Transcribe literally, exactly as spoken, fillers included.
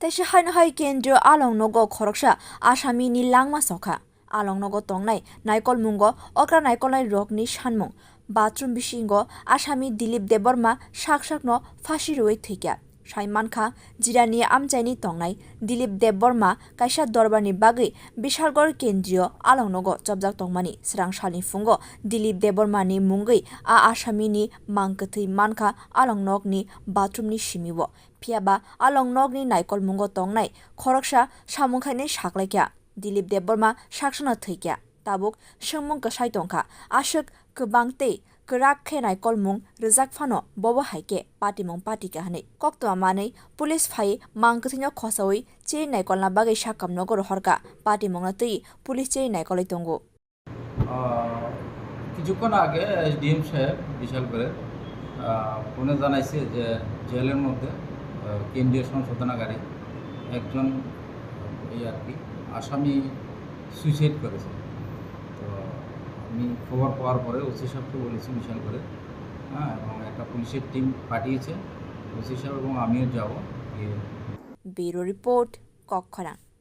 Teisa haino hai kendriyo along nogo khoroksa asami ni langma sokha. Along nogo tongnai naikolmungo okra naikolnai rokni sanmung. Bathroom bisingo asami Dilip Debbarma sak sakno phasi rwui thwikha. Sai mankha, jirani amchaini tongnai Dilip Debbarma kaisa dorbarni bagwi Bishalgarh kendriyo along nogo chopjak tongmani. Swrang salni phungo Dilip Debbarmani mungwi a asamini mang kwthwi mankha along nokni bathroomni simiwo. Phiyaba along nokni naikolmungo tongnai khoroksa samung khainai saklaikha. Dilip Debbarma saksano thwikha. Tabuk swngmung kwsai tongkha. Aswk kwbang tei kwrak khe naikolmung rwjak phano bobo hai khe patimung patikha hwnwi koktwma manwi police phai mang kwthwino khosaui chini naikolna bagwi sakam nogo rohorkha. Patimungno twi police chini naikolwi tongo. আহ, কিছুক্ষণ আগে এসডিএম সাহেব বিশালগড়ের, আহ, ফোনে জানাইছে যে জেলের মধ্যে, আহ, কেন্দ্রীয় সংশোধনাগারে একজন, এই আর কি, আসামি সুইসাইড করেছে। তো আমি খবর পাওয়ার পরে ওসি সাহেবকে বলেছি বিশালগড়ে, হ্যাঁ, এবং একটা পুলিশের টিম পাঠিয়েছে। ওসি সাহেব এবং আমিও যাব গিয়ে। Bureau report, Kokkhorang.